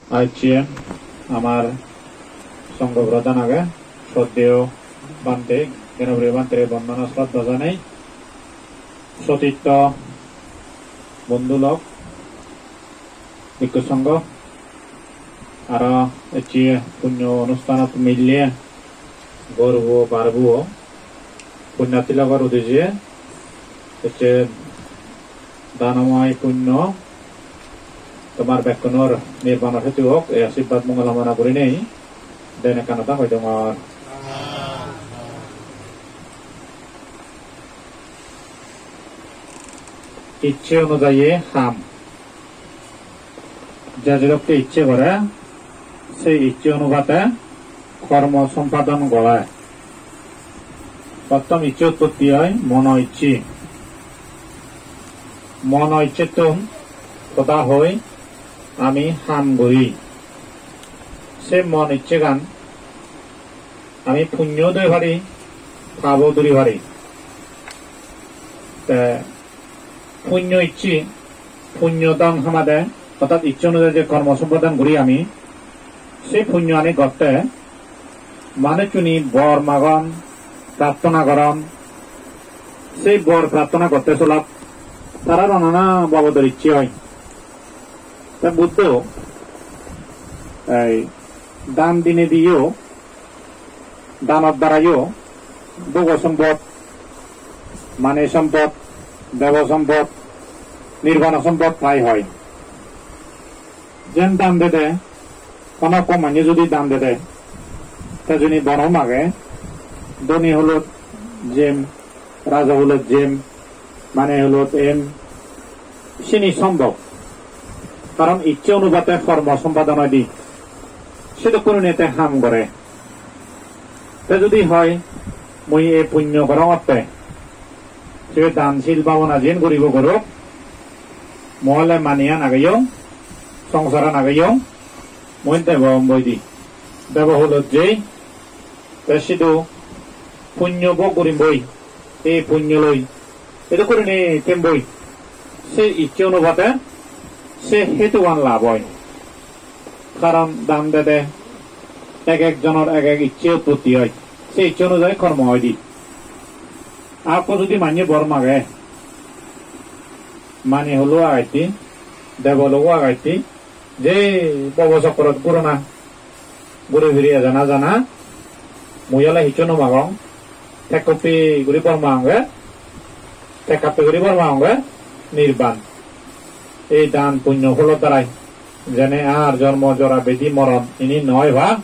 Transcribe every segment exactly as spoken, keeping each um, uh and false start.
Ajje amar songho prodhan age, sroddheyo bhante, gyanobir bhantere bondona sroddha janei, sotitto bondhu lok, bhikkhu songho, aro ecche punyo onusthanot mille gorbo barbo punyarthi logor udije ecche danomoy punyo tomar bekkunor nirbanor hetu ok, ei ashirbad mongol hamona gurinei den ekkan hoda hoi dongor. Icche onujayi ham. Je jedokke icche gore, se icche onupate kormo sompadon gore. Prottom icche utpotti oi mono icche. Mono icchettun hoda hoi ami ham guri. Se mon icchegan ami punyo doi pari, pabo duri pari. Te punyo icche, punyo don hamade, ortat icche onujai je kormo sompadon guri ami, se punyo ani gotte manuchchune bor magon, prarthona goron, se bor prarthona gotte solat tarar onana babodor icche oi. Te Buddho ei dan dinei diyo, danor darayo bhogo sompot, mani sompot, debo sompot, nirbana sompot pai hoi. Jen dan dede, hono ekko manye judi dan dede, te juni bono mage, dhoni hulot jem, raja hulot jem, mane hulot em, sini sombhob. Karon icche onupate kormo sompadon oi di. Sedokkun gurinei te ham gore. Te judi hoi, mui ei punyo gorongotte, se dan sil bhabona jen guribo gorok, mo ole maniyan ageyong, songsaran ageyong, mui debo omboi di. Debo hulot jei, te sidu punyo bhog gurimboi, ei punyo loi, edokke gurinei themboi. Se icche onupate se hetuan lab oi. Karon dan dede ek ek jonor ek ek icche utpotti oi. Se icche onujai kormo oi di. Ar ekko judi manye bor mage, mani holo agatti, debo logo agatti, je bhobo chokkorot gurona, guri firi ejana jana, mui ole hissu no magong, tek koppi guri bor magonge, tek kappi guri bor magonge, nirban. Ei dan punyo pholor darai, jene ar jormo jora bedi moron ini noi ba,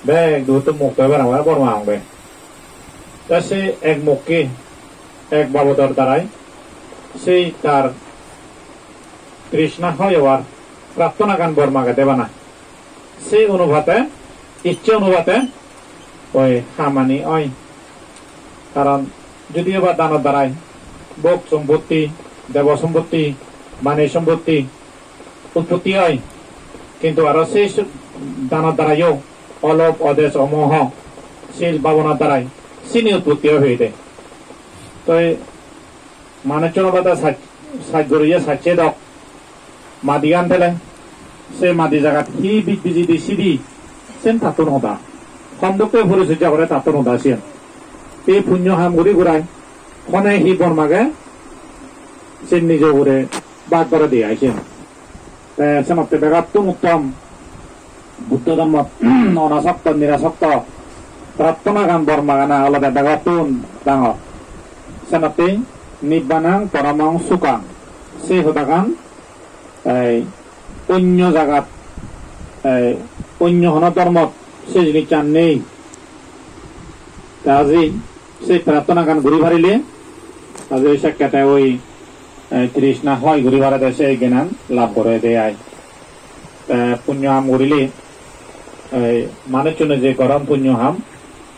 bek dugottun mukto oi parongor bor magonge. Te se ek mukke, ek babodor darai, sei tar trishna hoi obar prarthanagan bor magede bana. Se onupate, icche onupate oi hamani oi. Karon judi oba danor darai bhog sompotti, debo sompotti, mani sompotti utpotti oi, kintu aro sei su-, danor darayo olob, odej, omoho, sil bhabona darai sini utpotti oi peyede. Toi manuchchun obode saj, saj guriye sacche dok. Madigan thele, se madi jagat hi bij bijidi sidi, sen tattun hoda. Hon dokke porichorja gore tattun hoda siyen. Ei punyo ham guri gurai, hone hi bor mage, sen nijo ugure bhag gore de ai siyen. Te senotte begottun uttom. Buddho dhormot onasokto, nirasokto, prarthanagan bor magana olode begottun dangor. Senottei nibbanang paramang sukhang. Se hodagan, ei, onyo jagat, ei, onyo hono dhormot se jinissan nei. Te aji se prarthanagan guri parile, aji oi sekkete oi, ei, trishna hoi guri parede se gyanan lab gorede ai. Te punyo ham gurile, ei, manuchchune je goron punyo ham,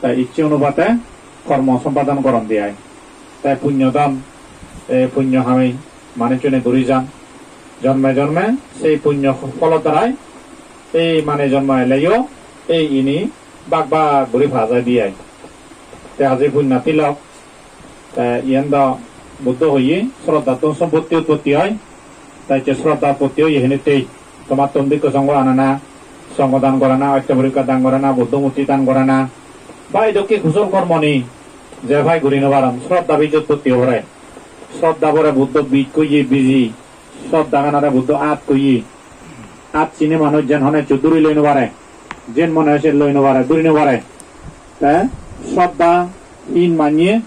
te icche onupate kormo sompadon goron de ai. Te punyo don, ei punyo hami manuchchune guri jan. Jonme jonme sei punyo pholor darai ei mane jonmo eleyo ei ini bak bak guri pa jai de ai. Te aji punyo tilok, te iyen do Buddho hoye sroddhattun sompotti utpotti oi. Te ecche sroddha utpotti oye hinittei. Tomattun bhikkhu songho anana, songho dan gorana, ottoporikkar dan gorana, Buddho murti dan gorana, ba ei dokke kusol kormoni je pai guri no paron, sroddha bij utpotti ore. Sroddha bore Buddho bij koye, biji. Sroddhaganore Buddho at koye. At sine manuj jen hone hissu duri loi no pare. Jen mone hoy sen loi no pare, duri no pare. Te sroddha hin manye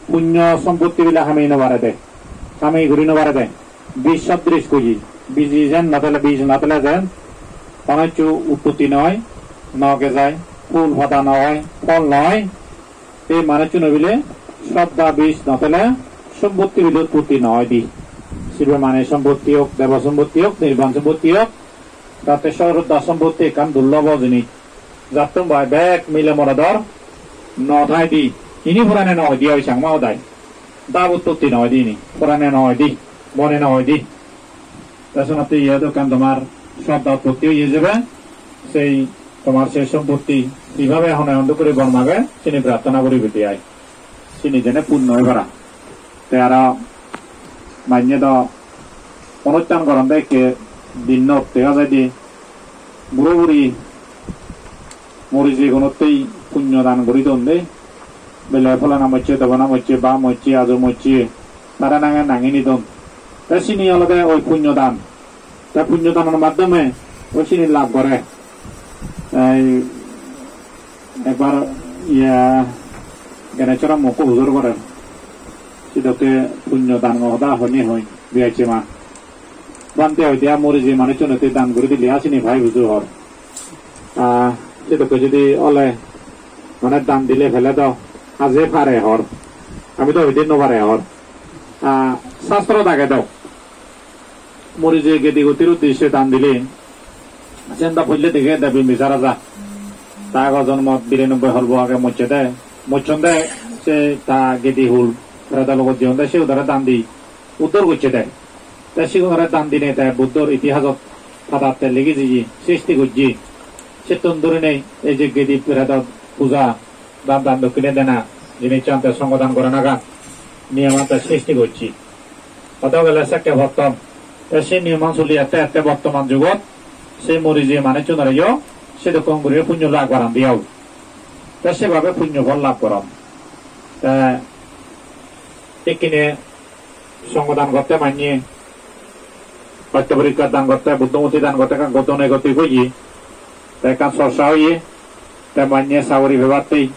punyo sompotti bile hamei no pare de. Hamei guri no pare de. Bij sodris koye. Biji jen no thele, bij no thele jen hono hissu utpotti no oi, no gejai, phul pada no oi, phol no oi. Ei manuchchuno bile sroddha bij no thele sompotti bile utpotti no oi de. Sibe mane sompotti ok, debo sompotti ok, nirban sompotti ok, tatte sroddha sompotti ekkan durlobo jinis. Jattun bai bek mile morodor no thai de. Ini purane no oi de oi Changma hodai. Dab utpotti no oi de ini. Purane no oi de. Mone no oi de. Te senotte iye do ekkan tomar sroddha utpotti oye jebe, sei tomar sei sompotti kibabe hone hon dokke guri bor mage, sini prarthona guribe de ai. Sini jene punno oi para. Te aro manye do onusthan goronde ekke dinnot dega jaide buro buri mori jegunottei punyo dan guri don de. Bele pholana mocche, debana mocche, ba mocche, ajo mocche, tara nange nangi nidon. Te sini olode oi punyo dan. Te punyo danor maddhome oi sini lab gore. Ei ekbar, iya, Ganeshwara mokko hujor gorer. Sidokke punyo dan hoda hoi ni hoi, biyacche ma. Bhante hoide a mori je manuchchune te dan guri dile a sini pai bujo hor. Ah, sedokke jodi ole, mane dan dile pele do, aje pare hor. Ami do hoide no pare hor. Ah, sastrot age do. Mori je gedi gottir uddisse dan dile. Sen do poille dege de Bimbisar raja. Ta ego jonmot biranobboi horbo age mocche de. Mocchon de se ta gedi hul. Preda logot jeyon de se udare dan di. Uddor gocche de. Te sigunore dan dinei te Buddhor itihasot padatte ligi jeye, sristi gojje. Settun dhurinei ei je gedi preto puja, dan dan dokkine dena, jinissan te songho dan goranagan niyoman te sristi gojje. Hoda gele sekke pottom. Te se niyoman soli ette ette bottoman jugot se mori je manuchchunoreyo sedokkon guri punyo lab goran diyo. Te sebabe punyo phol lab goron. Te ikkine songho dan gotte manye, ottoporikkar dan gotte, Buddho murti dan gotte ekkan goddone gotte oye, te ekkan chorcha oye, te manye sagori pebattei,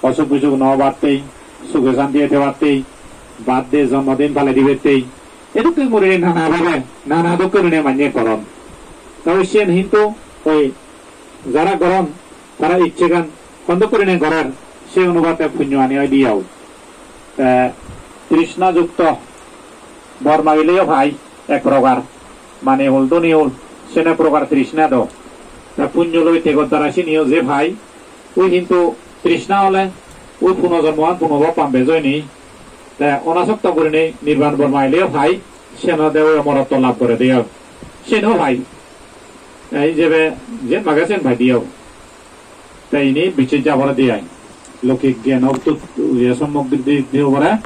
osuk bisuk no obattei, suge santiye thebattei, birthday, jonmodin palei dibattei, edokke guri nana bhabe, nana dokke guri manye goron. Te siyen hintu oi jara goron, tara icchegan hondok gurinei gorer, se onubate punyo ani oi diyo. Te trishna jukto bor magileyo pai ek prokar, mani hul, dhoni hul, sen ek prokar trishna do. Te punyo loi tegor dara siniyo je pai, ui hintu trishna ole ui punojonmoan punobhab pam bejoini. Te onasokto gurinei nirban bor magileyo pai, sen ode ui omorotto lab gore diyo. Seno pai. Ei jebe jen mage sen pai diyo. Te ini bicche ja pore de ai. Loukik gyan o tut iye sommok di, di, di pore.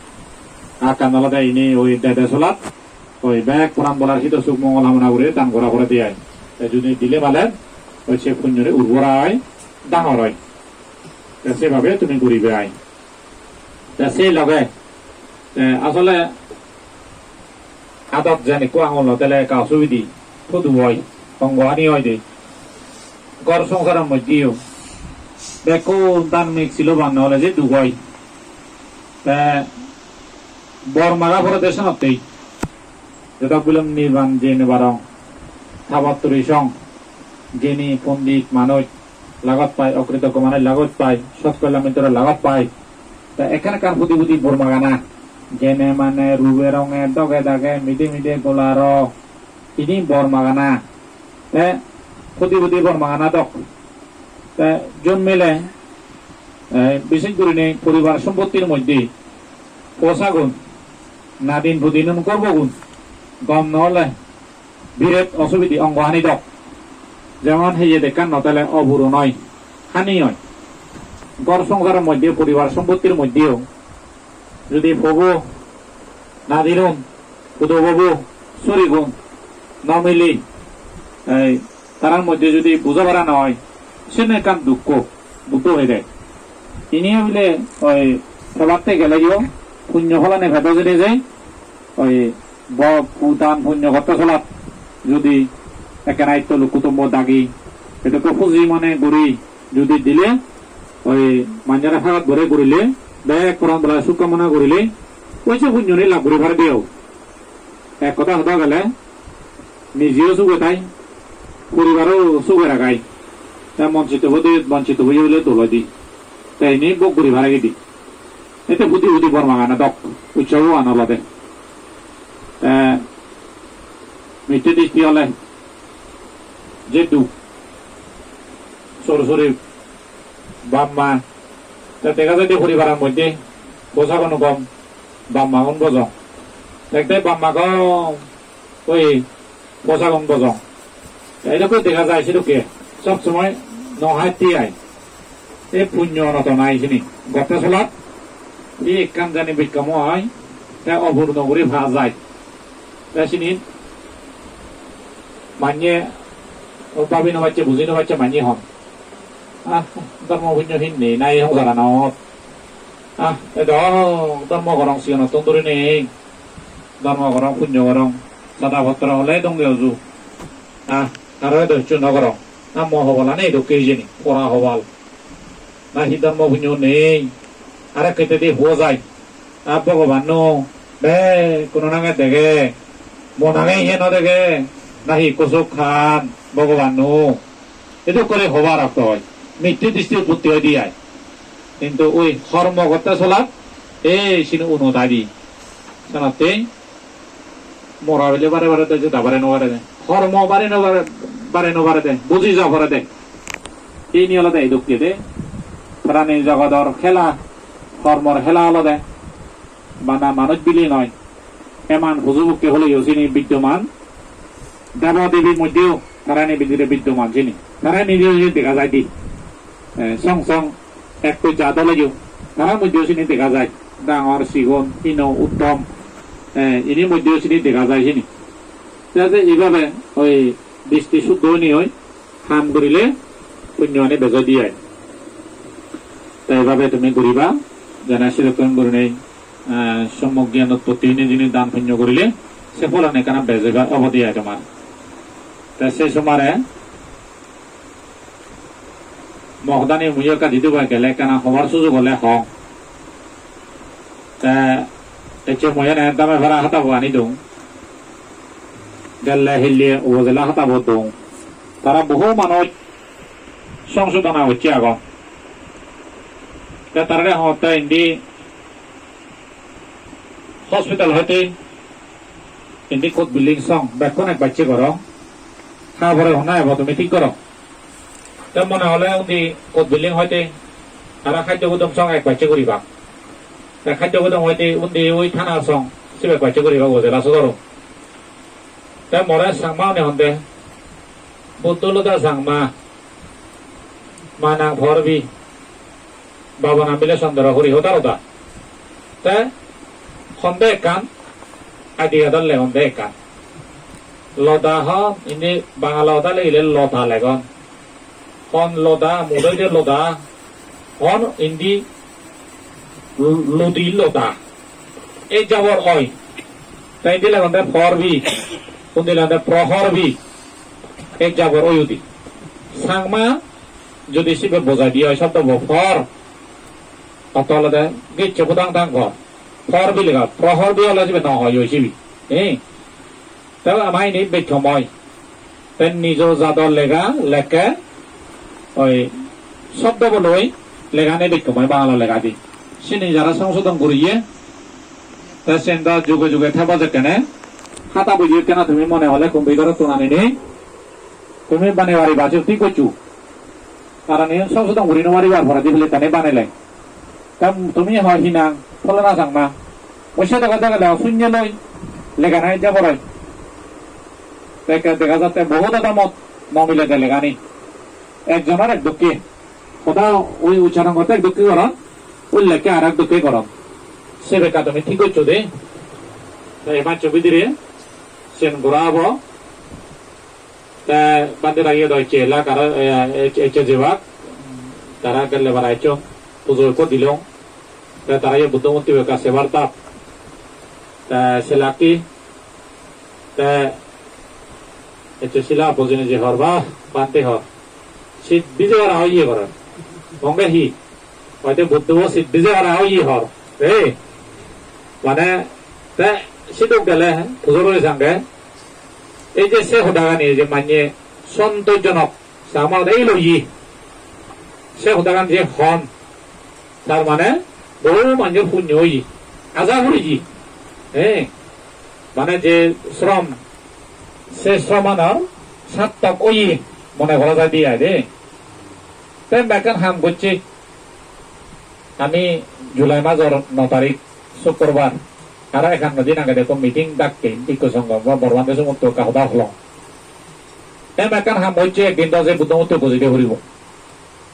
Ekkan olode ini oi dede solat. Oi bek poran bolar hito suk mongol hamona guri dan gora pore de ai. Te judi dile malen oi se punyore urbora oi, dangor oi. Te sebabe tumi guribe ai. Te sei loge, te asole adot jen ekko angul no thele ekka osubide, hudu oi, ongohani oi de. Ghor songsaror moddheyo bekkun dharmik siloban no ole je duk oi. Te bor maga pore de senottei. Jodok bilom nirban jei no parong. Tapotturi song, geni pondit manuj lagot pai, okritoggo manuj lagot pai, sot kollam mittore lagot pai. Te ekkan ekkan pudi pudi bor magana. Gene mane, rube ronge, doge dage, mide mide golaro. Ini bor magana. Te pudi pudi bor magana dok. Te jonmele, eh, bises gurinei poribar sompottir moddhe posagun, nadin pudinun gorbogun gom no ole biret osubide, ongohani dok. Jemon heye dekkan no thele oburon oi, hani oi. Ghor songsaror moddhe, poribar sompottir moddheyo judi pobo, nadinun, pudo bobo, surigun no mili, Ei, tarar moddhe jodi buja para no oi, siyeno ekkan dukko, Buddho hoide. Ini bile oi, pebatte geleyo punyo pholani pedo jede je, oi, bo-, dan punyo gotte solat jodi ekkena itto lukkutumbo dagi, edokke puji mone guri jodi dile, oi, manjore hagot bore gurile, bek poran bole suk kamona gurile, oi se punyoni lab guri pare diyo. Ek hoda hoda gele, nijeyo suge thai, poribaro suge ragai. Te monchito bode, monchito boye bole dol oide. Te ini bok guri pare gidi. Ete hudi hudi Borma gana dok, utsobo gana olode. Te mitte disti ole, je duk, sor sori, bap ma. Te dega jai de poribaran moddhe posagun gom, bap magun bojong. Ekde bap ma gom, oi, posagun bojong. Te edokke dega jai sedokke. Sob somoi no hatti ai. Ei punyo onoto nai sini. Gotte solat, ei ekkan jani bikkomo ai, te opurno guri pa jai. Te sini manye o babi no pacche, buji no pacche manye hon. Ah, dhormo punyo hinne, nahi songsaranot. Ah, edo dhormo gorong sigonottun dhurinei. Dhormo gorong, punyo gorong. Sada potro ole donge uju. Ah, aro edo hissu no gorong. Ah, mo hobalani edokke hijeni, pora hobal. Nahi dhormo punyo nei. Are kete di ho jai. Ah, Bhogobanno, bekkun nange dege, mo nange iye no dege, nahi ekko sok han, Bhogobanno. Edokke guri hobar okto oi, mitte disti utpotti oi di ai. Hintu oi hormo gotte solat, ei sini uno dadi. Sanatte mora bile bare bare de, jeda bare no bare de. Hormo bare no bare, bare no bare de, buji ja pore de. Ini olode edokke de. Prani jogodor hela, hormor hela olode. Bana manuj bili noi. Eman poju pokke holeyo sini biddoman. Deba debi moddheyo tarani bidire biddoman sini. Tara nije nije dega jai di. Eh, song song ekko jat oleyo. Tara moddheyo sini dega jai. Dangor, sigon, hino, uttom. Eh, ini moddheyo sini dega jai sini. Jate ibabe oi disti suddho oinei oi ham gurile punyogani bej oi de ai. Te ibabe tumi guriba, jene sedokken gurinei, eh, sommok gyan utpotti oinei jini dan punyo gurile, se pholani ekkana bej oiba obo de ai tomar. Te se somare mo hodani muiyo ekka jidubai gele ekkana hobar sujug ole hong. Te ecche mui ene dame para hatabo ani dong. Gelle hille ubojela hatabo dong. Tara bohu manuj songsodona gocche agon. Te tarare hongotte indi hospital hoite indi court building song bekkun ek bacche gorong. Ha pore honna ebo tumi thik goro. Te mone hole undi court building hoite tara khaddo gudom song ek bacche guribak. Te khaddo gudom hoite undi ui thana song sibe ek bacche guribak, ujela sodoro. Te more Changma une honde, Buddho Loda Changma, manang porbi, babana mile Chandra Hori hoda loda. Te honde ekkan, adi adar legonde ekkan. Loda hon, indi Bangala hoda legile lota legon. Hon loda, mudoi de loda, hon indi ludi loda. Ei jabor oi. Te indi legonde porbi, undi legonde prohorbi. Ei jabor oi udi. Changma jodi sibe bojai di oi sobdobo por, oto olode gecche pudang dang gor. Porbi lega, prohorbi ole sibe no oi oi sibe. Eh? Te ama ini bej hom oi. Te nijo jador lega lekke oi sobdobo loi legani bej hom oi Bangala lega di. Sini jara songsodon guriye, te sen do juge juge thebo jekkene hata buji ekkena tumi mone hole computer-ottun aninei tumi banei pariba, se thik goccho. Karon iyen songsodon guri no paribar poredi plate-tani banele. Te tumi hoi hinang, pholona Changma. Oi se dege dege le sunye loi, legana ejja poroi. Te ekke dega jatte bohut adamot no milede legani. Ekjonor ek dokke. Hoda oi uchcharon gotte ek dokke goron, oi lekke ar ek dokke goron. Se bekka tumi thik goccho de. Te ei maccho bidire sen gora obo. Te bhante dagi do ecche elak aro, eh, ecche, ecche jebak. Tara gelle bara ecchon, pujo ekko dilong. Te tara ye Buddho murti ekka sebar dap. Te selakki. Te ecche sila bojine je hor ba bhante hor. Sit bije bara oye goror. Monge hi? Hoide Buddho bo sit bije bara oye hor. Ei. Mane te sidok gele pujor oi sange. Ei je se hodagani ei je manye sontojonok, samar ei loye. Se hodagan je hon, tar mane bohu manjor punyo oye, aja guriye. He, mane je srom, se sromanor sartok oye mone gora jai de ai de. Te bekkan ham gocche. Ami July major no tarik Sukkurbar, aro ekanno din agede ekko meeting dakke bhikkhu songho, mo Borman Desumotto ekka hoda holong. Em ekkan ham hocche, ekdin do je Buddho murti bojide puribo.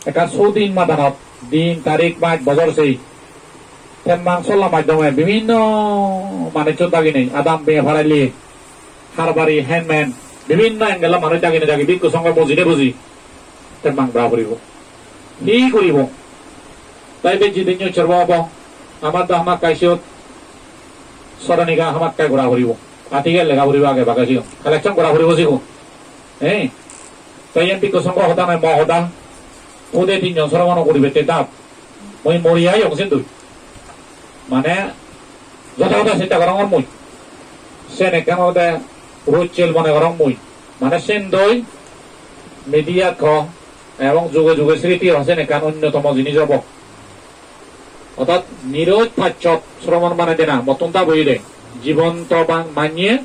Ekkan sudin madanot din, tarik, mas, bojor sei temmang solla maddhome bibhinno manucchun daginei, adam beye paralle, harbari, henmen, bibhinno angle-o manuj daginei dagi bhikkhu songho bojide boji temmang gora puribo. Hi guribo? Tai bej jidinyo chorbo obo. Amar do hamakkai siyot soroniga hamakkai gora puribo. Article lega puribo age bage sigun. Collection gora puribo sigun. Eh? Tai iyan bhikkhu songho hoda noi, mo hoda. Pude tinjon soromono guribette dap. Mui mori ayong sindui. Mane, joda hoda sinta gorongor mui. Sen ekkan olode rojjel mone gorong mui. Mane sendoi media ko ebong juge juge sriti ho sen ekkan onyotomo jinis obo. Orthat niroj pachchot sromon bane dena, mottun ta boide. Jibonto ban manye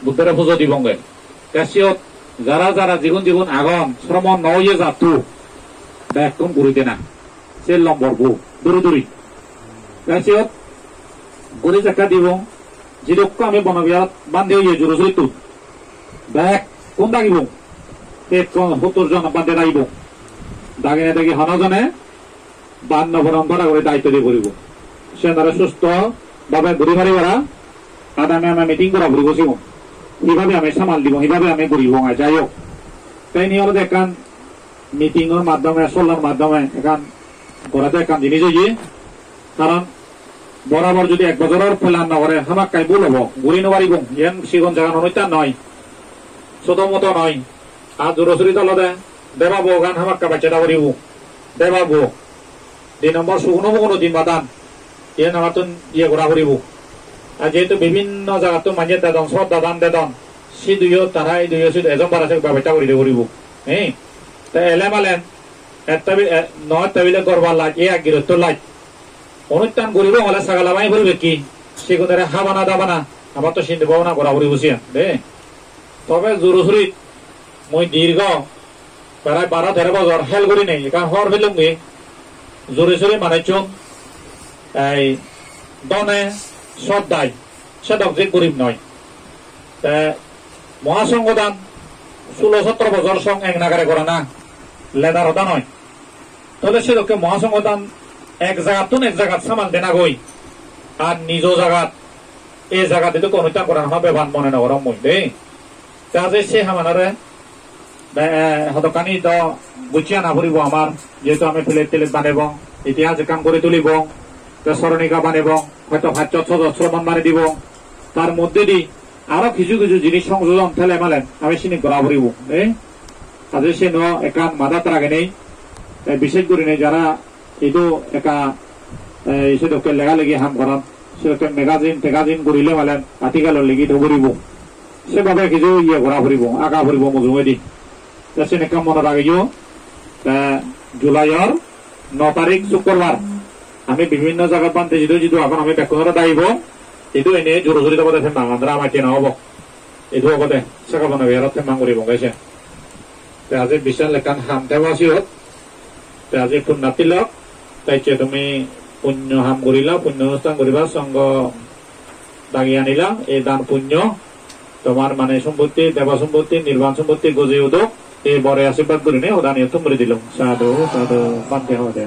Buddhore pujo dibonge. Te siyot jara jara jigun jigun agon, sromon no oye jatto, bekkun guri dena. Se lombor bu, duri duri. Te siyot guri jakka dibong, jidokko ami bono biyarot bhante oye juro surittun. Bekkun dagibong. Te ekko hottur jon bhante dagibong. Dagine dagi hono jone banno poron para guri daitto di puribo. Siyen aro susto bhabe guri pari para adame ame meeting gora puribo sigun. Hibabe ami samal dibo, hibabe ami guribo, ai jai hok. Te ini olode ekkan meeting-or maddhome, sollar maddhome ekkan gorede ekkan jinis oye. Karon borabor jodi ek bojoror plan no gore, hamakkai bul obo, guri no paribong. Iyen sigon jagan onusthan noi, sodo moto noi. Ar juro suri olode deba bogan hamakkai bacche da puribo. Deba bo. Di nombor suguno muguno di madan. Iyen amattun iye gora puribo. Ar jehetu bibhinno jagattun manje dedon, sot dadan dedon. Siduyo tara iduyo sidu ejon bara sek babetta guri de puribo. He? Te ele malen, ette bi-, e, no ette bile gorbar laj, e ek girotto laj. Onusthan guribo hole sagala bai puribe ki? Sigunore habana dabana, amattun sindi bhabana gora puribo siyan, de. Tobe juro surit mui dirgo prai baro tero bojor hel gurinei ekkan hobor pelungi, juri suri manuchun ei done soddai sedok jik gurib noi. Te Mohasonghodan sulo sotro bojor song ek nagare gorana ledar hoda noi. Tole sedokke Mohasonghodan ek jagattun ek jagat samal denagoi ar nijo jagat, ei jagat idu onusthan gorana hono beban mone nw gorong mui de. Te aje se hamanore Be-, eh, hodokkani do gucchi ana puribo amar, jehetu ami plate telate banebong, itihas ekkan guri tulibong, te soronika banebong, hoito pachshot sojot sromon mari dibong. Tar moddedi aro kiju kiju jinis songjojon thele malen ami sini gora puribo. Eh? Aje seno ekkan madat ragenei, eh, bishesh gurinei jara idu ekka, eh, sedokke lega legi ham goron, sedokke magazine tegazine gurile malen article-o legi tho puribo. Sebabe kiju iye gora puribo, aga puribo mujungedi. Te sen ekka monot ragiyo, te July-or no tarik Sukkurbar. Ami bibhinno jagat bhante jidu jidu agon ami bekkunore daibo. Idu ene juro juri obode, temmang andra amatte no obo. Idu obode, Sakabana biharot temmang guribonge se. Te aje bishal ekkan ham thebo siyot. Te aje punnarthi lok. Te ecche tumi punyo ham gurila, punyo onusthan guriba, songho dagi anila, ei dan punyo tomar mane sompotti, deba sompotti, nirban sompotti gojei udok, ei bore ashirbad gurinei hodani thum guri dilung. Sadhu, sadhu, bhante hode.